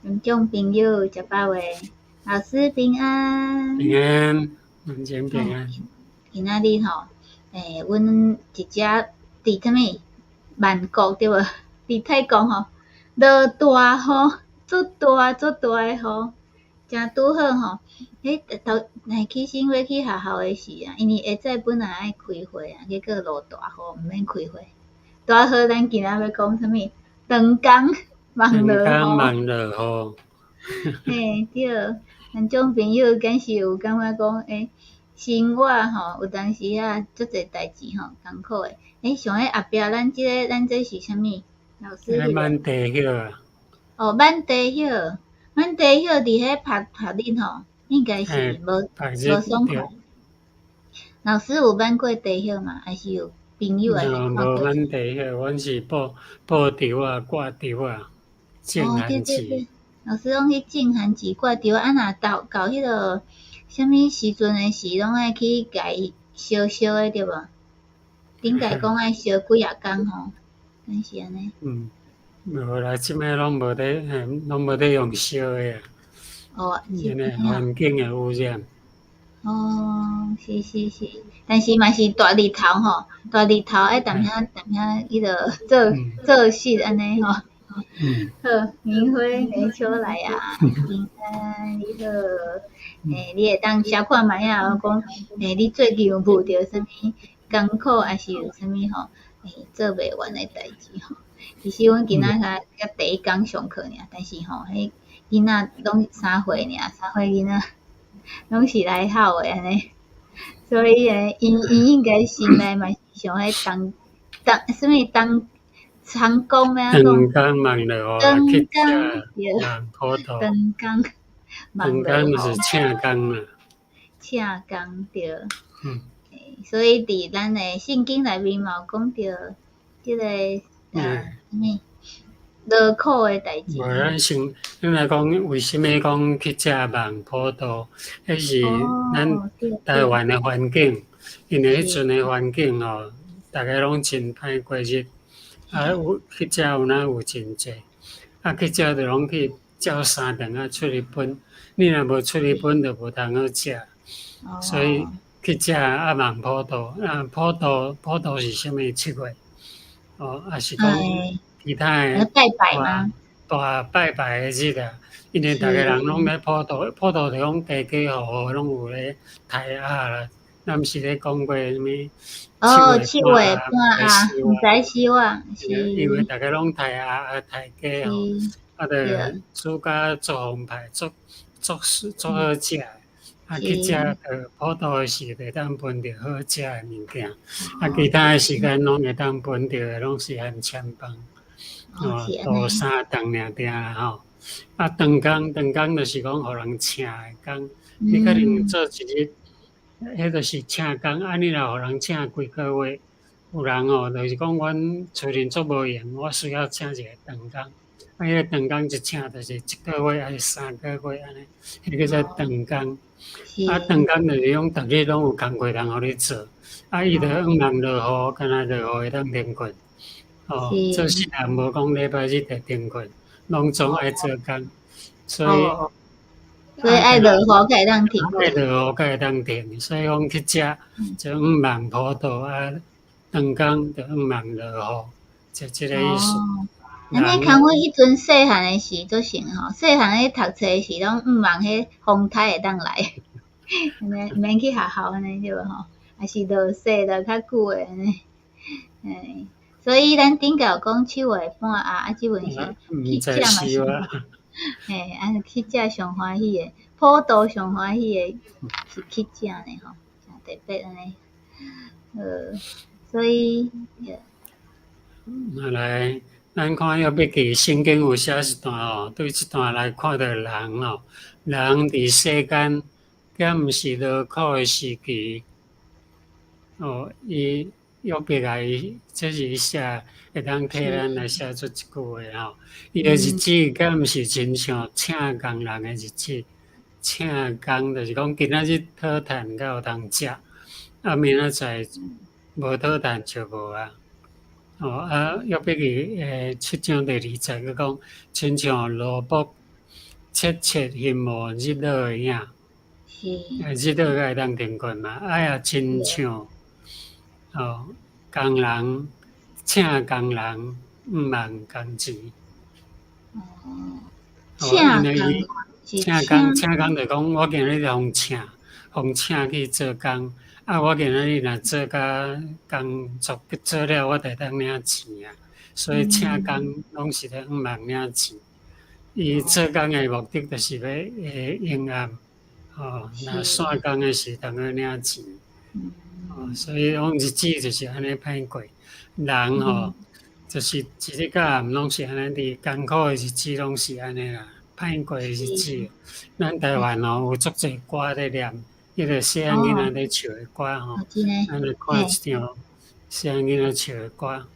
觀眾朋友食飽未？老師平安。平安，文靜平安。今仔日吼，阮一隻佇啥物曼谷對無？佇泰國吼，落大雨，足大足大的雨，誠拄好吼。彼頭起身欲去學校的時啊，因為下早本來愛開會啊，結果落大雨，毋免開會。拄仔好，咱今仔欲講啥物？長工茫落雨。長工茫落雨。嘿，對，觀眾朋友敢是有感覺講，生活吼，有當時啊，足濟代誌吼，艱苦的。像彼後壁咱這个，咱這是啥物？老師。滿地葉啊。哦，滿地葉，滿地葉佇彼曝曝日吼，應該是無無爽快。老師有挽過地葉嗎？還是有朋友還是看過？無挽地葉，阮是布布稻仔、掛稻仔，種番薯。老師攏去種番薯、掛稻仔，啊若到到彼个啥物時陣的時，攏愛去共伊燒燒的對無？頂屆講愛燒幾仔工吼，敢是按呢？嗯，無啦，這擺攏無咧，攏無咧用燒的啊。因為環境的污染。哦，是是是，但是嘛是大日頭吼，大日頭愛踮遐踮遐彼落做做事按呢吼。好，明輝梅秋來啊，平安你好。你會當寫看覓仔，我講，你最近有遇著啥物艱苦，抑是有啥物吼，做袂完的代誌吼？其實阮今仔才才第一工上課爾，但是吼，彼囡仔攏3歲爾，3歲囡仔攏是來哭的按呢，所以𪜶𪜶應該心內嘛是想彼當當啥物當長工欲按怎講？長工茫落長雨，去工食對，葡萄。長工茫長工落雨。就是請工啦。請工對。所以佇咱的聖經內面嘛有講著這個啥物勞苦的代誌。無咱先，咱來講為啥物講去食網葡萄？彼是咱台灣的環境，因為彼陣的環境吼，逐家攏真歹過日，啊有去食有哪有真濟，啊去食就攏去照三頓仔出去分，你若無出去分就無通好食，所以去食啊網普渡，啊普渡普渡是啥物？7月，哦，抑是講其他的拜拜嗎？大拜拜的日啊，因為逐家人攏咧普渡，普渡就講家家戶戶攏有咧刣鴨啦，咱毋是咧講過啥物？哦，七月半鴨，毋知死我，是。因為逐家攏刣鴨啊刣雞吼，啊就煮甲足澎湃，足足足好食，啊去食就普渡的時會當分著好食的物件，啊其他的時間攏會當分著的攏是鹹攕飯。哦，都三頓爾定啦吼。啊，長工長工就是講予人請的工，你可能做一日，彼就是請工。啊，你若予人請規個月，有人哦，就是講阮厝裡足無閒，我需要請一個長工。啊，彼個長工一請就是一個月抑是3個月按呢，彼叫做長工。啊，長工就是講逐日攏有工課通予你做，啊，伊就向望落雨，敢若落雨會當停睏。哦，做事也無講禮拜日會停睏，攏總愛做工，所以所以愛落雨才會當停。愛落雨才會當停，所以講去食就向望普渡啊，長工就向望落雨，就這個意思。按呢，看阮彼陣細漢的時足神吼，細漢咧讀冊時攏向望彼風颱會當來，按呢毋免去學校按呢對無吼？抑是落雪落較久的按呢，所以咱頂屆有講七月半鴨，啊，這陣是去食嘛是，嘿，啊去食上歡喜的，普渡上歡喜的是去食呢吼，誠特別按呢，所以，啊來，咱看約伯記聖經有寫一段吼，對這段來看著人吼，人佇世間，敢毋是勞苦的時期，哦，伊。約伯來，這是伊寫，會當替咱來寫出這句話吼。伊的日子敢毋是親像請工人的日子？請工就是講今仔日討趁才有通食，啊明仔載無討趁就無啊。哦啊，約伯記七章第二節閣講，親像蘿蔔切切欣慕日落的影。日落才会当停睏嘛，啊也亲像哦，工人请工人毋望工钱。哦，因为伊请工请工就讲，我今日予请，予请去做工，啊，我今仔日若做甲工作做了，我就会当领钱啊。所以请工攏是咧向望领钱。伊做工的目的就是欲会用暗。哦，若散工的时通去领钱。哦，所以讲日子就是按呢歹过。人吼，就是一日到暗攏是按呢，伫艰苦的日子攏是按呢啦，歹过的日子。咱台灣吼有足濟歌咧念，彼个細漢囡仔咧唱的歌吼，咱來看一張細漢囡仔唱的歌。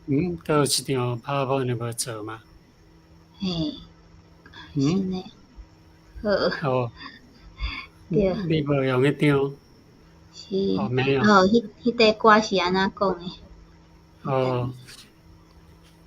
嗯，閣有一張 PowerPoint 無做嗎？嘿，嗯，好。哦，對。你無用彼張？是。哦，沒有。哦，彼彼塊歌是按怎講的？哦，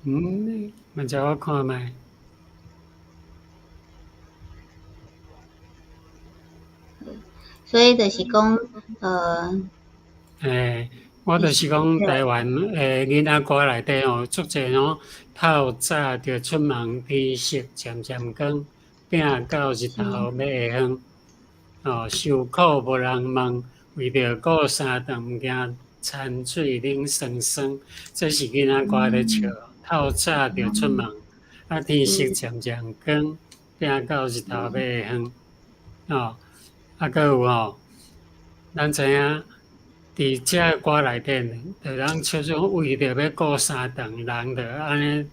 嗯，問者我看覓。所以就是講，欸，我就是講台灣的囡仔歌內底吼，足濟攏透早就出門，天色漸漸光，拼到日頭欲下昏，哦，受苦無人問，為著顧三頓，毋驚田水冷酸酸，這是囡仔歌咧唱。透早就出門，啊，天色漸漸光，拼到日頭欲下昏，哦，啊，閣有吼，咱知影。佇這歌內底，就人唱說為著欲顧三頓，人就按呢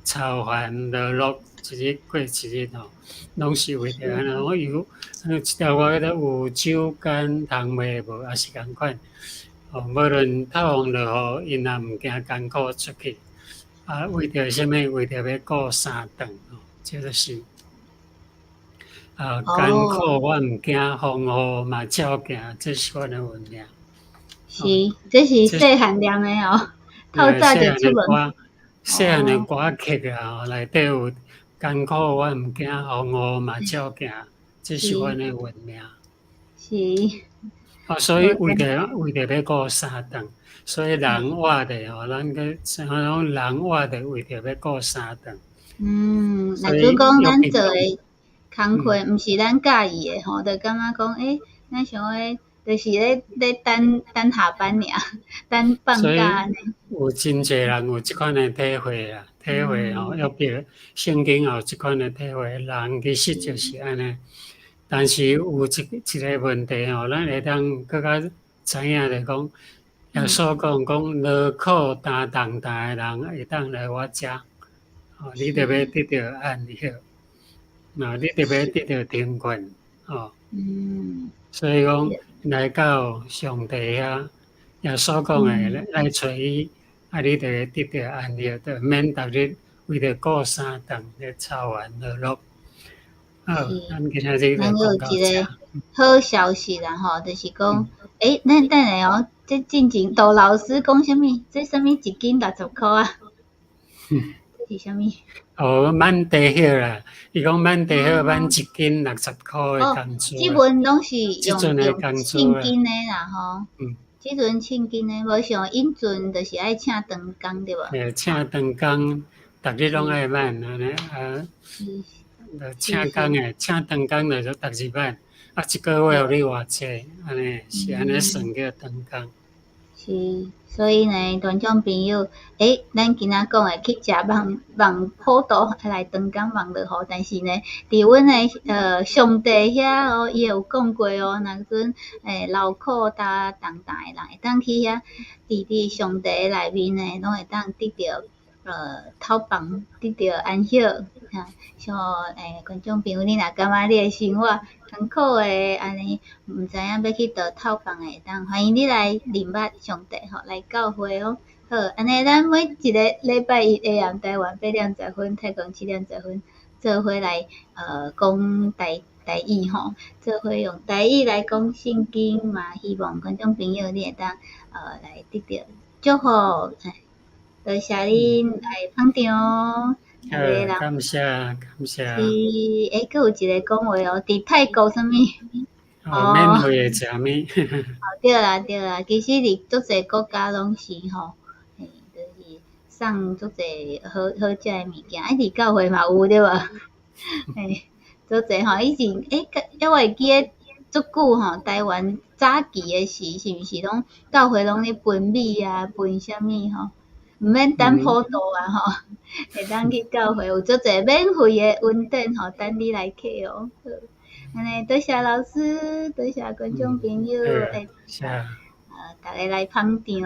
操煩勞碌，一日過一日吼，攏是為著按呢。我有，一條歌叫做有酒干通賣無，也是仝款。哦，無論透風落雨，𪜶也毋驚艱苦出去。啊，為著啥物？為著欲顧三頓吼，這就是啊，艱苦我毋驚，風雨嘛照行，這是阮的運命。是，這是細漢念的哦，透早就出門。細漢的歌曲啊，內底有艱苦我毋驚，風雨嘛照行，這是阮的運命。是。啊，所以為著欲顧三頓，所以人活著吼，咱個像講人活著為著欲顧三頓。嗯，若拄講咱做的工課，毋是咱佮意的吼，就感覺講，欸，咱想講。就是咧等等下班爾，等放假。有真濟人有這款的體會啦，體會吼，約伯聖經也有這款的體會，人其實就是按呢。但是有一個問題吼，咱會當閣較知影就講，耶穌講講勞苦擔重擔的人會當來我遮，哦，你著欲得著安息，那你著欲得著停睏，哦。所以講。來到上帝遐，耶穌講的來揣伊，啊，你就會得著安息，就免逐日為著顧三頓咧操煩勞碌。好，咱今仔日就講到這。好消息啦吼，就是講，欸，咱等下哦，這進前杜老師講啥物？這啥物一斤60箍啊？這是啥物？哦，挽茶葉啦，伊講挽茶葉挽一斤60箍的工資。這陣攏是用稱斤的啦吼。嗯。這陣稱斤的，無像以前就是愛請長工對無？嘿，請長工，逐日攏愛挽按呢啊。請工的，請長工就逐日挽，啊，一個月予你偌濟，按呢是按呢算叫長工。是，所以呢，觀眾朋友，欸，咱今仔講的去食望望普渡來長工望落雨，但是呢，佇阮的上帝遐哦，伊有講過哦，若陣勞苦擔重擔的人會當去遐，佇上帝內面呢，攏會當得著透放，得著安息。像觀眾朋友，你若感覺你的生活艱苦的，按呢毋知影欲去佗透放的，會當歡迎你來認捌上帝吼，來教會哦。好，按呢咱每一个禮拜一下暗台灣8點10分，泰國7點10分，做伙來講台語吼，做伙用台語來講聖經嘛，希望觀眾朋友你會當來得著祝福。多謝恁來捧場。好，感謝感謝。是，欸，閣有一个講話哦，佇泰國啥物？哦，免費的食物。哦，對啦對啦，其實佇足濟國家攏是吼，嘿，就是送足濟好好食的物件，啊，佇教會嘛有對無？嘿，足濟吼，以前欸，欸，我會記得足久吼，台灣早期的時，是毋是攏教會攏咧分米啊，分啥物吼？毋免等普渡啊吼，會當去教會有足濟免費的恩典吼，等你來客哦。好，按呢多謝老師，多謝觀眾朋友，欸，大家來捧場。